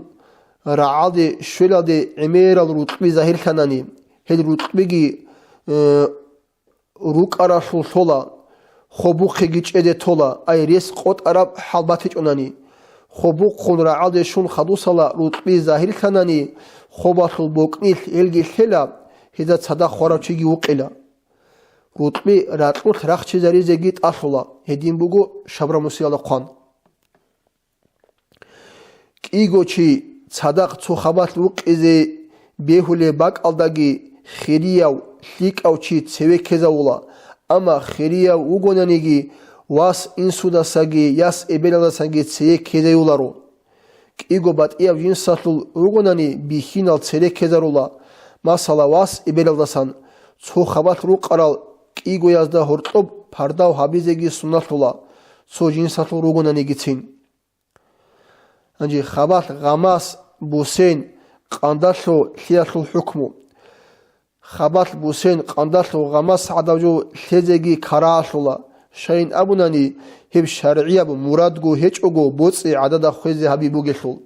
рагӀалде щвелалде гӀемерал рукьби загьирлъанани, гьел рукьбиги, э, рукӀаралъул лъола, хоб бухъеги чӀезе тола, ай рес къотӀараб хӀал батичӀунани. Хоб бухъун рагӀалде щун хадусала рукьби загьирлъанани, хобалъул бокӀнилъ гьелги лъела, гьезда цадахъ хварав чиги вукъила. Рукьби ракьулъ рахчизаризеги тӀалъула, гьедин буго шабра-мусиялда хъван. КӀиго чи цадахъ цо хабалъ вукъизе бегьулеб бакӀалдаги хирияв, лъикӀав чи цеве ккезавула, амма хирияв вугонаниги, вас инсудасаги яс эбелалдасаги цее ккезаюларо. КӀиго батӀияб жинсалъул ругонани бихьинал цере ккезарула, масала, вас эбелалдасан, цо хабалъ рукъарал кӀигоязда гьоркьоб пардав гьабизеги сунналъула, цо жинсалъул ругонанигицин. Гьанже хабалъ гъамас, бусен, къандалъо лъиялъул хӀукму. Хабалъ бусен къандалъо гъамас гӀадав жо лъезеги карагьалъула, щайин абунани, гьеб шаргӀияб мурадго гьечӀого боцӀи гӀадада хвезе гьаби бугелъул.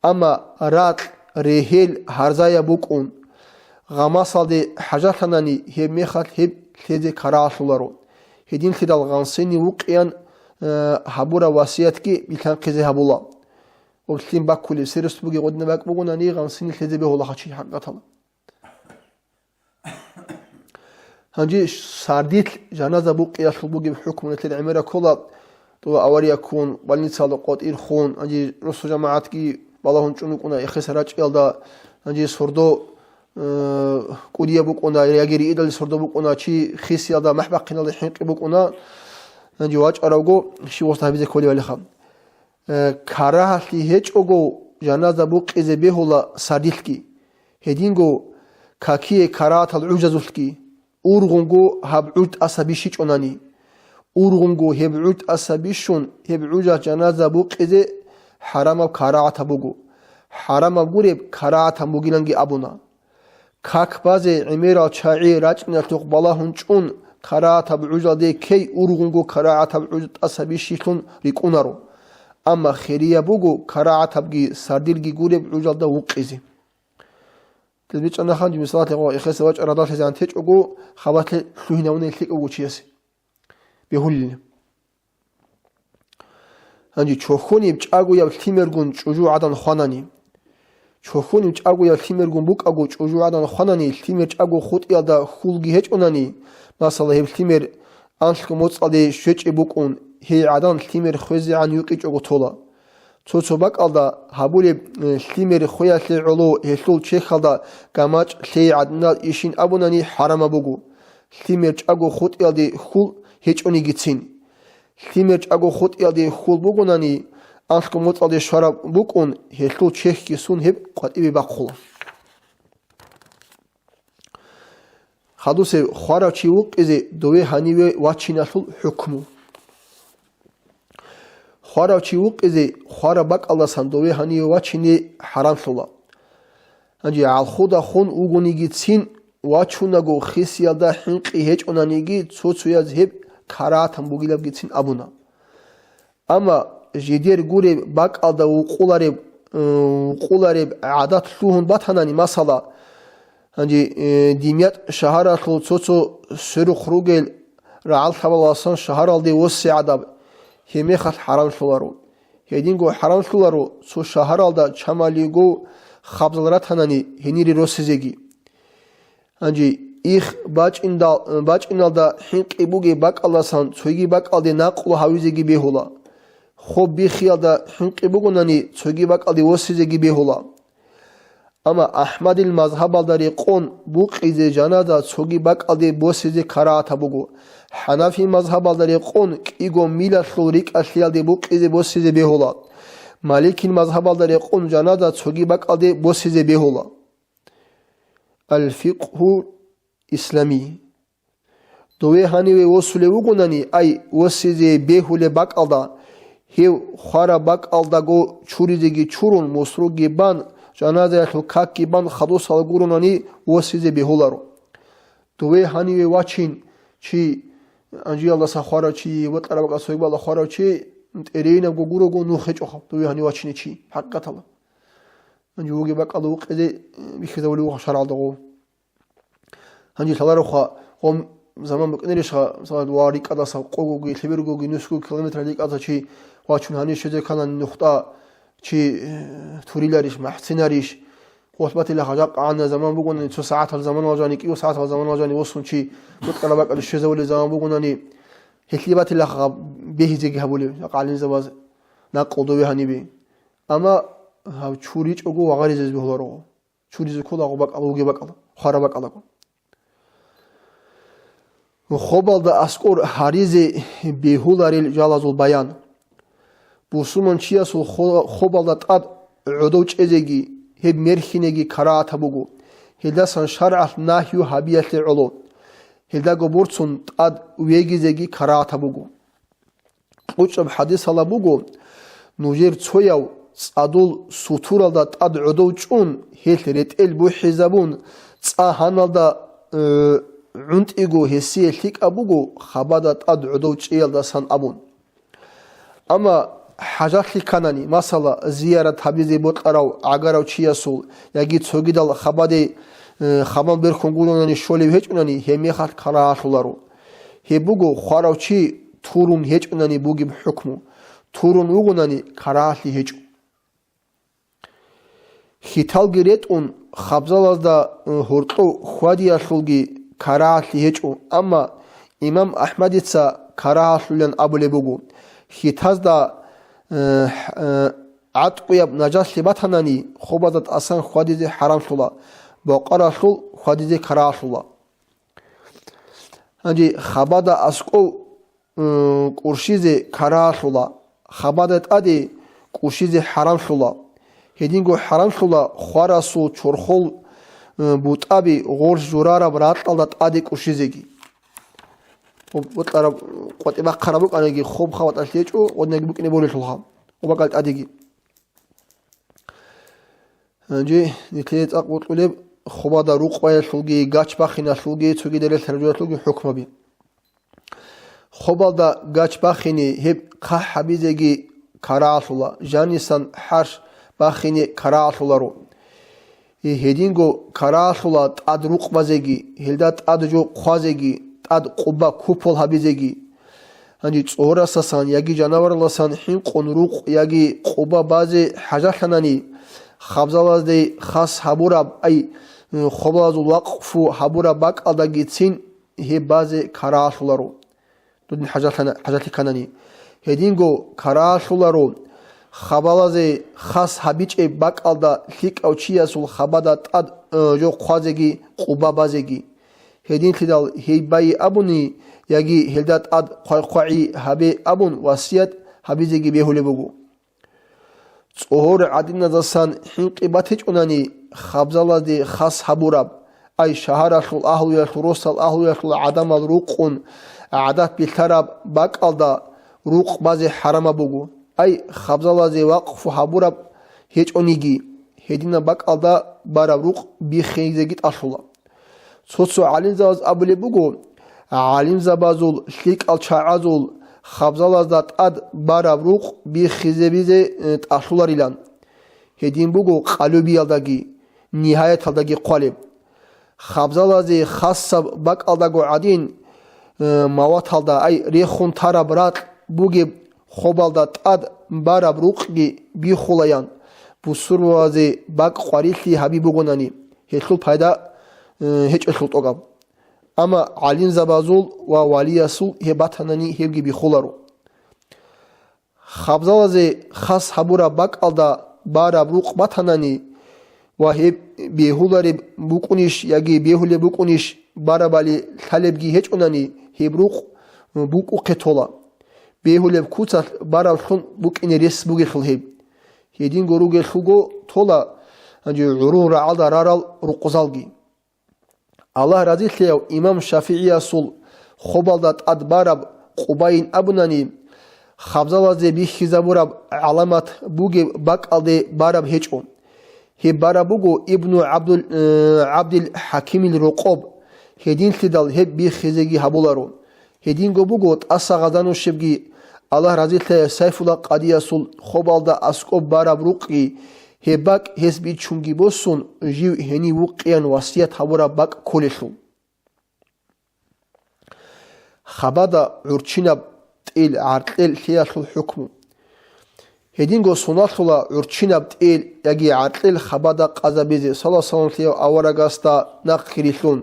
Амма ракь, регьел гьарзаяб букӀун, гъамасалде хӀажалъанани, гьеб мехалъ гьеб лъезе карагьалъуларо. Гьединлъидал гъансини вукъиян, э, гьабураб васиятги билъанхъизе гьабула. Ва лъим баккулеб сервис бугеб гъодинаб бакӀ бугонани, гъансини лъезе бегьула гьачи хӀакъатала. Гьанже сардилъ жаназа букъиялъул бугеб хӀукму нилъер гӀемера ккола, дова авария ккун, больницалда къотӀир хун, гьанже росу жамагӀатги балагьун чӀун вукӀуна, эхеса рачӀиялда, гьанже сордо, э, кӀудияб букӀуна, яги риидалде сордо букӀуна, чи хисиялда махӀ бахъиналда хӀинкъи букӀуна, гьанже вачӀаравго, щиб гъосда гьабизе кколевалиха. Э, карагьалъи гьечӀого жаназа букъизе бегьула сардилъги. Гьединго какие карагьатал гӀужазулъги. Ургъунго гьаб гӀуж тӀаса бищичӀонани. Ургъунго гьеб гӀуж тӀаса бищун, гьеб гӀужалъ жаназа букъизе хӀарамаб карагьатаб буго. ХӀарамаб гуреб карагьатан бугиланги абуна. Как базе гӀемерал чагӀи рачӀиналъухъ балагьун чӀун, карагьатаб гӀужалде ккей ургъунго карагьатаб гӀуж тӀаса бищилъун рикӀунаро. Амма хирияб буго карагьатабги сардилги гуреб гӀужалда вукъизе. ТӀадбичӀчӀанаха, мисалалъе, гъо, эхеса вачӀа радалъизегӀан течӀого, хабалъе лъугьинавуна лъикӀав гучиясе. Бегьулин. Гьанже чохьониб чӀагояб лъимергун чӀужу гӀадан хванани. Чохьониб чӀагояб лъимергун букӀаго чӀужу гӀадан хванани, лъимер чӀаго хутӀиялда хьулги гьечӀонани, масала, гьеб лъимер анлъго моцӀалде щвечӀеб букӀун, гьей гӀадан лъимер хвезегӀан юкъичӀого тола. Цо-цо бакӀалда гьабулеб, э, лъимер хвеялъе гӀоло гьелъул чехьалда гамачӀ лъей гӀадинал ишин абунани хӀарамаб буго, лъимер чӀаго хутӀиялде хьул гьечӀонигицин. Лъимер чӀаго хутӀиялде хьул бугонани, анлъго моцӀалде щвараб букӀун, гьелъул чехьги сун гьеб къватӀибе бахъула. Хадусев хварав чи вукъизе дове гьаниве вачиналъул хӀукму. Хварав чи вукъизе хвараб бакӀалдасан дове гьаниве вачине хӀарамлъула. Гьанже гӀалхудахун вугонигицин вачунаго хисиялда хӀинкъи гьечӀонаниги, цо-цояз гьеб карагьатан бугилабгицин абуна. Амма жидер гуреб бакӀалда вукъулареб, э, вукъулареб гӀадат лъугьун батанани, масала, гьанже, э, Димят шагьаралъул цо-цо сверухъ ругел рагӀаллъабаласан шагьаралде воссе гӀадаб, гьеб мехалъ хӀарамлъуларо. Гьединго хӀарамлъуларо цо шагьаралда чамалиго хабзал ратанани гьенире росизеги. Гьанже их бачӀиндал-, бачӀиналда хӀинкъи бугеб бакӀалдасан цоги бакӀалде накълу гьавизеги бегьула. Хоб бихиялда хӀинкъи бугонани цоги бакӀалде восизеги бегьула. Амма АхӀмадил мазгьабалда рекъон букъизе жаназа цоги бакӀалде босизе карагьатаб буго. ХӀанафи мазгьабалда рекъон кӀиго милалъул рикӀкӀалъиялде букъизе босизе бегьула. Маликил мазгьабалда рекъон жаназа цоги бакӀалде босизе бегьула. Ал-фикъгьу ислами. Дове гьаниве восулев вугонани, ай, восизе бегьулеб бакӀалда, гьев хвараб бакӀалдаго чуризеги чурун, мусруги бан, жаназаялъул какги бан хадусал гуронани восизе бегьуларо. Дове гьаниве вачин чи, анжиялдаса хварав чи, ватӀараб бакӀалда цоги бакӀалда хварав чи, тӀерейинабго гурого нух гьечӀоха, дове гьаниве вачине чи, хӀакъикъаталда. Анжи вугеб бакӀалда вукъизе, э, бихьизавулев вуго шаргӀалда гъов. Гьанже лъалароха, гъом заман букӀинарищха, мисалалъе, ва рикӀкӀадаса къогоги, лъебергоги, нусгоги километр рикӀкӀадаса чи вачун гьанив щвезе кканани нухда чи, э, туриларищ, махӀцинарищ? Гъолъ батилаха, жакъа гӀанна заман бугонани, цо сагӀатал заманалъ жани, кӀиго сагӀатал заманалъ жани восун чи бутӀараб бакӀалде щвезавулел заман бугонани, гьелъие батилаха бегьизеги гьабулев, жакъа гӀалимзабаз накъул дове гьанибе. Амма гьав чуричӀого вагъаризезе бегьуларо. Чуризе кколаго бакӀала, вугеб бакӀала, хвараб бакӀалаго. Хобалда аскӀор гьаризе бегьуларел жалазул баян. Бусурманчиясул хо-, хобалда тӀад гӀодов чӀезеги, гьеб мерхьинеги карагьатаб буго, гьелдасан шаргӀалъ нагью гьабиялъе гӀоло, гьелдаго борцун тӀад вегизеги карагьатаб буго. КьучӀаб хӀадисалда буго, нужер цояв цӀадул сутуралда тӀад гӀодов чӀун, гьелъ ретӀел бухӀизабун, цӀа гьаналда, э, гӀунтӀиго гьесие лъикӀаб буго хабада тӀад гӀодов чӀеялдасан абун. Амма хӀажалъи кканани, масала, зиярат гьабизе бокьарав гӀагарав чиясул яги цогидал хабаде, э, хабал берхун гуронани щолев гьечӀунани, гьеб мехалъ карагьалъуларо. Гьеб буго хварав чи турун гьечӀунани бугеб хӀукму, турун вугонани карагьалъи гьечӀо. Хьиталги ретӀун, хабзалазда, э, гьоркьов хьвадиялъулги карагьалъи гьечӀо, амма имам АхӀмадица карагьалъулин абулеб буго, хьитазда, э, хӀ-, э, гӀатӀкӀуяб нажаслъи батанани, хобалда тӀасан хьвадизе хӀарамлъула, бокъаралъул хьвадизе карагьалъула. Гьанже хабада аскӀов, м, кӀурщизе карагьалъула, хабада тӀаде кӀурщизе хӀарамлъула. Гьединго хӀарамлъула хварасул чорхол, м, бутӀаби гъорш журараб ракьалда тӀаде кӀурщизеги. Бокьараб къватӀи бахъараб букӀаниги, хоб хабатӀалъ гьечӀо, гъодинабги букӀине болелъулха, хоб бакӀал тӀадеги. Гьанже нилъее цӀакъ бокьулеб хобалда рукъ баялъулги, гач бахиналъулги, цогидал релълъараб жоялъулги хӀукмаби. Хобалда гач бахине гьеб хъахӀ гьабизеги карагьалъула, жанисан хӀарщ бахине карагьалъуларо. Гьединго карагьалъула тӀад рукъ базеги, гьелда тӀад жо хъвазеги, тӀад къуба, купол гьабизеги. Гьанже цӀогьорасасан яги жанавараласан хӀинкъун рукъ яги къуба базе хӀажалъанани, хабзалазде хас гьабураб, ай, хобалазул вакъфу гьабураб бакӀалдагицин гьеб базе карагьалъуларо. Дудин хӀажалъана-, хӀажалъи кканани. Гьединго карагьалъуларо хабалазе хас гьабичӀеб бакӀалда лъикӀав чиясул хабада тӀад, э, жо хъвазеги къуба базеги. Гьединлъидал гьей бай абуни яги гьелда тӀад хъвай-хъвагӀи гьабе абун васият гьабизеги бегьулеб буго. ЦӀогьор гӀадиназасан хӀинкъи батичӀунани хабзалазде хас гьабураб, ай шагьаралъул агьлуялъул, росал агьлуялъул гӀадамал рукъун гӀадат билълъараб бакӀалда рукъ базе хӀарамаб буго, ай хабзалазе вакъфу гьабураб гьечӀониги, гьединаб бакӀалда бараб рукъ биххизеги тӀалъула. Цо-цо гӀалимзабаз абулеб буго, гӀалимзабазул лъикӀал чагӀазул хабзалазда тӀад бараб рукъ биххизебизе, э, тӀалъуларилан. Гьедин буго Къалубиялдаги, Нигьаяталдаги хъвалеб. Хабзалазе хасаб бакӀалдаго гӀадин, э, маваталда, ай рехун тараб ракь бугеб хобалда тӀад бараб рукъги биххулаян, бусурбабазе бакӀ къварилъи гьаби бугонани, гьелъул пайда, э, гьечӀелъул тӀогаб. Амма гӀалимзабазул ва валиясул гьеб батанани гьебги биххуларо. Хабзалазе хас гьабураб бакӀалда бараб рукъ батанани ва гьеб бегьулареб букӀунищ яги бегьулеб букӀунищ барабали лъалебги гьечӀунани, гьеб рукъ букӀухъе тола. Бегьулеб куцалъ бараблъун букӀине рес бугелъул гьеб. Гьединго ругелъулго тола, гьанже гӀурул рагӀалда рарал рукъзалги. Аллагь разилъаяв имам ШафигӀиясул хобалда тӀад бараб къубайин абунани, хабзалазе бихьизабураб гӀаламат бугеб бакӀалде бараб гьечӀо. Гьеб бараб буго Ибну ГӀабдул-, э, ГӀабдил ХӀакимил рокъоб, гьединлъидал гьеб биххизеги гьабуларо. Гьединго буго тӀаса гъазанущебги, Аллагь разилъаяв Сайфулла къадиясул хобалда аскӀоб бараб рукъги, гьеб бакӀ гьес бичунги босун, жив гьенив вукъеян васият гьабураб бакӀ кколелъул. Хабада гӀурччинаб тӀил гӀаркьел лъиялъул хӀукму. Гьединго суналъула гӀурччинаб тӀил яги гӀаркьел хабада къазабизе, саллаллагьу гӀалайгьи вассаллам, лъияв аварагасда нахъги рилълъун,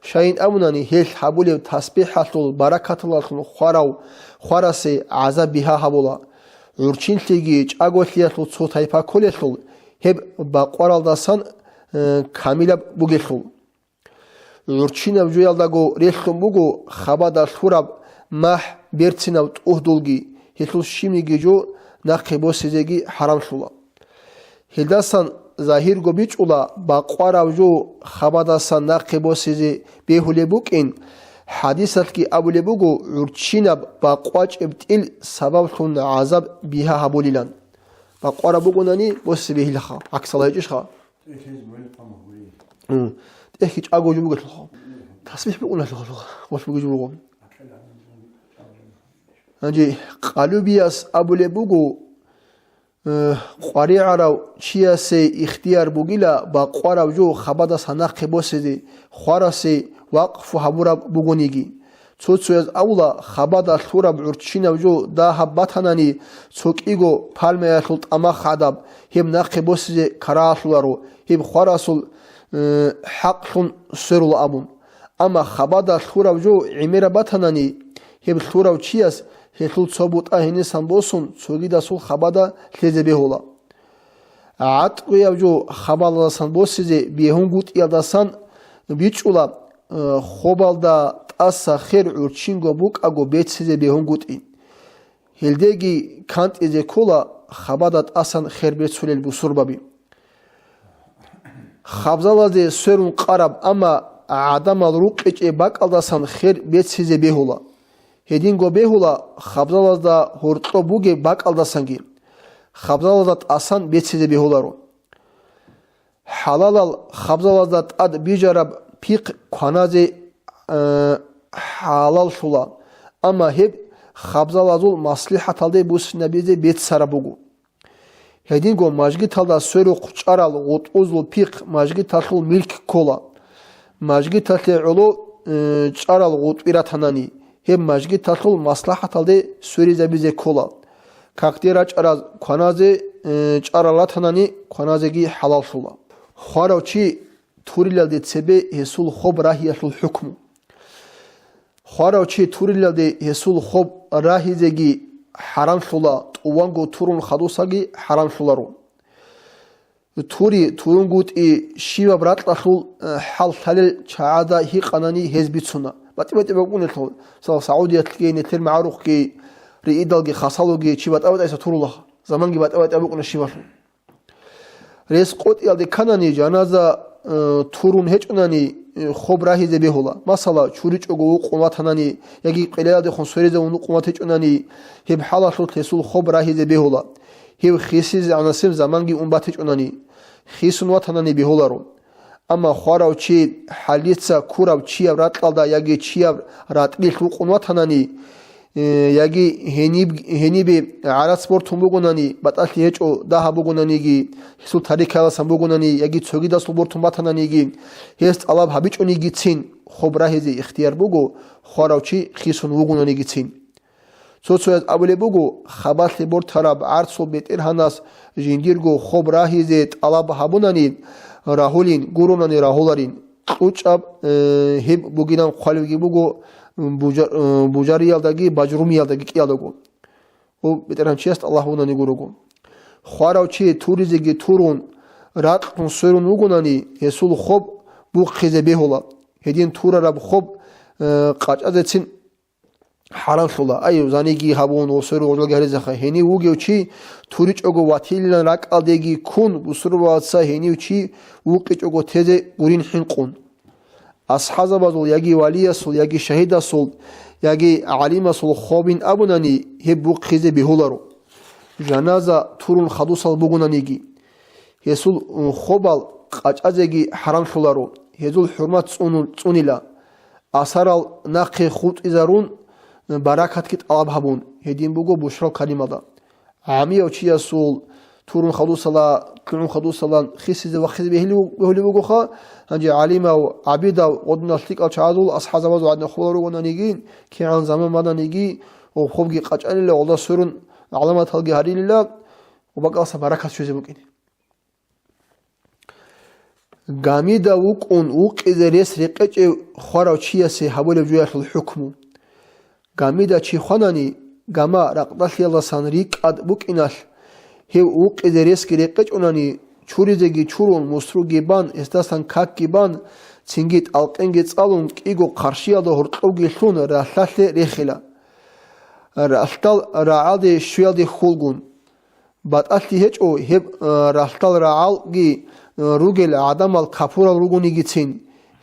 щайин абунани, гьелъ гьабулеб тасбихӀалъул баракаталъун хварав хварасе гӀазаб бигьа гьабула. ГӀурччинлъиги чӀаголъиялъул цо тайпа кколелъул, гьеб бакъваралдасан, э, камилаб бугелъул. ГӀурччинаб жоялдаго релълъун буго хабада лъураб махӀ, берцинаб тӀугьдулги, гьелъул щибниги жо нахъе босизеги хӀарамлъула. Гьелдасан загьирго бичӀула, бакъвараб жо хабадасан нахъе босизе бегьулеб букӀин, хӀадисалъги абулеб буго, гӀурччинаб бакъвачӀеб тӀил сабаблъун гӀазаб бигьа гьабулилан. Бакъвараб бугонани, босизе бегьилаха, гӀаксалда гьечӀищха? М. ТӀехьги чӀаго жо бугелъулха. ТасбихӀ букӀуналъулха, гъолъ бугеб жо буго. Гьанже Къалубияс абулеб буго, э, къваригӀарав чиясе ихтияр бугила бакъвараб жо хабадас нахъе босизе, хварасе вакъфу гьабураб бугониги. Цо-цояз абула, хабада лъураб гӀурччинаб жо дагьаб батанани, цо кӀиго пальмаялъул тӀамах гӀадаб, гьеб нахъе босизе карагьалъуларо, гьеб хварасул, э, хӀакълъун сверула абун. Амма хабада лъураб жо гӀемераб батанани, гьеб лъурав чияс гьелъул цо бутӀа гьенисан босун, цогидасул хабада лъезе бегьула. ГӀатӀуяб жо хабалалдасан босизе бегьунгутӀиялдасан бичӀчӀула, э, хобалда тӀаса хер гӀурччинго букӀаго бецизебегьунгутӀи. Гьелдеги кантӀизе ккола хабада тӀасан хер бецулел бусурбаби. Хабзалазде сверун къараб, амма гӀадамал рукъичӀеб бакӀалдасан хер бецизе бегьула. Гьединго бегьула хабзалазда гьоркьоб бугеб бакӀалдасанги. Хабзалазда тӀасан бецизе бегьуларо. ХӀалалал хабзалазда тӀад бижараб пихъ кваназе, э, хӀалаллъула, амма гьеб хабзалазул маслихӀаталде буссинабизе беццараб буго. Гьединго мажгиталда сверухъ чӀарал гъутӀбузул пихъ мажгиталъул милк ккола. Мажгиталъе гӀоло, э, чӀарал гъутӀби ратанани, гьеб мажгиталъул маслахӀаталде сверизабизе ккола. Какде рачӀараз кваназе, э, чӀарал ратанани, кваназеги хӀалаллъула. Хварав чи турилалде цебе гьесул хоб рагьиялъул хӀукму. Хварав чи турилалде гьесул хоб рагьизеги хӀарамлъула, тӀуванго турун хадусаги хӀарамлъуларо. Тури, турунгутӀи щибаб ракьалъул, э, хӀал лъалел чагӀазда гьикъанани гьез бицуна. БатӀи-батӀи букӀунелъул, мисал, Саудиялъги, нилъер магӀарухъги, риидалги, хасалуги чи батӀа-батӀайса турулаха, заманги батӀа-батӀа букӀуна щибалъул. Рес къотӀиялде кканани, жаназа, э, турун гьечӀонани, э, хоб рагьизе бегьула. Масала, чуричӀого вукъун ватанани яги къелеялдехун сверизавун вукъун ватичӀонани, гьеб хӀалалъулъ гьесул хоб рагьизе бегьула. Гьев хисизегӀанасеб заманги ун батичӀонани, хисун ватанани бегьуларо. Амма хварав чи хӀалица ккурав чияб ракьалда яги чияб ратӀлилъ вукъун ватанани, э, яги гьениб-, гьенибе гӀарац бортун бугонани, батӀалъи гьечӀо дагьаб бугонаниги, гьесул тарикаялдасан бугонани яги цогидасул бортун батананиги, гьес тӀалаб гьабичӀонигицин хоб рагьизе ихтияр буго, хварав чи хисун вугонанигицин. Цо-цояз абулеб буго, хабалъе бортараб гӀарцул бетӀергьанас жиндирго хоб рагьизе тӀалаб гьабунани рагьулин, гуронани рагьуларин. КьучӀаб, э, гьеб бугилан хъвалебги буго, бужа-, э, бужариялдаги бажрумиялдаги кӀиялдаго. Гьеб бетӀергьанчияс тӀалаб гьабунани гурого. Хварав чи туризеги турун, ракьун сверун вугонани, гьесул хоб бухъизе бегьула. Гьедин турараб хоб, э, къачӀазецин хӀарамлъула, ай, заниги гьабун, гъосул гъужалги гьаризеха. Гьенив вугев чи туричӀого ватилилан ракӀалдеги ккун, бусурбабаца гьенив чи вукъичӀого тезе гурин хӀинкъун. АсхӀазабазул яги валиясул, яги шагьидасул, яги гӀалимасул хобин абунани, гьеб бухъизе бегьуларо. Жаназа турун хадусал бугонаниги. Гьесул хобал къачӀазеги хӀарамлъуларо, гьезул хӀурмат цӀуну-, цӀунила. Асарал нахъе хутӀизарун, баракатги тӀалаб гьабун, гьедин буго бушрал калимада. ГӀамияв чиясул турун хадусала, кьугӀун хадусалан хисизе вахъизе бегьули-, бегьулеб бугоха, гьанже гӀалимав, гӀабидав, гъодинал лъикӀал чагӀазул, асхӀазабазул гӀадин хъула ругонаниги, кигӀан заман бананиги, хобги къачӀалила, гъолда сверун гӀаламаталги гьарилила, ва бакӀалса баракат щвезе букӀине. Гамида вукӀун вукъизе рес рекъечӀев хварав чиясе гьабулеб жоялъул хӀукму. Гамида чи хванани, гама ракъдалъиялдасан рикӀкӀад букӀиналъ, гьев вукъизе ресги рекъечӀонани, чуризеги чурун, мусруги бан, гьесдасан какги бан, цинги тӀалкъенги цӀалун, кӀиго хъарщиялда гьоркьовги лъун, ралъдалъе рехила. Ралъдал рагӀалде щвеялде хьулгун. БатӀалъи гьечӀо гьеб, а, ралъдал рагӀалги, а, ругел гӀадамал капурал ругонигицин,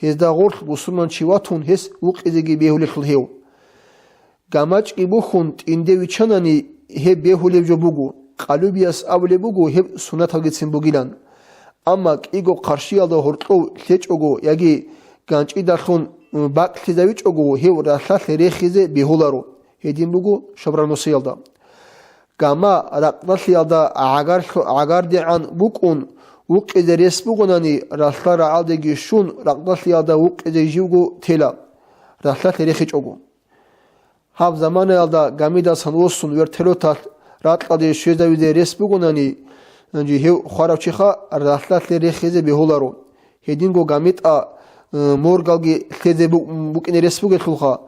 гьезда гъорлъ бусурманчи ватун гьес вукъизеги бегьулелъул гьев. ГамачӀги бухьун, тӀинде виччанани гьеб бегьулеб жо буго, къалубияс абулеб буго гьеб суннаталгицин бугилан. Амма кӀиго хъарщиялда гьоркьов лъечӀого яги ганчӀидалъун бакӀлъизавичӀого, гьев ралъдалъе рехизе бегьуларо, гьедин буго шабрал нусиялда. Гама ракъдалъиялда гӀагарлъу-, гӀагардегӀан букӀун, вукъизе рес бугонани, ралъдал рагӀалдеги щун, ракъдалъиялда вукъизе живго тела, ралъдалъе рехичӀого. Гьаб заманаялда гамидасан восун вертолеталъ ракьалде щвезавизе рес бугонани, гьев хварав чиха ралъдалъе рехизе бегьуларо. Гьединго гамитӀа, э, моргалги лъезе бу-, букӀине рес бугелъулха,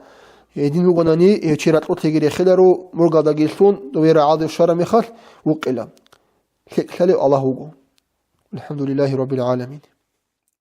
гьедин бугонани, гьев чи ракьулъеги рехиларо, моргалдаги лъун, дове рагӀалде щвараб мехалъ вукъила. ЛъикӀлъалев Аллагь вуго. АлхӀамдулиллагьи раббил гӀаламин.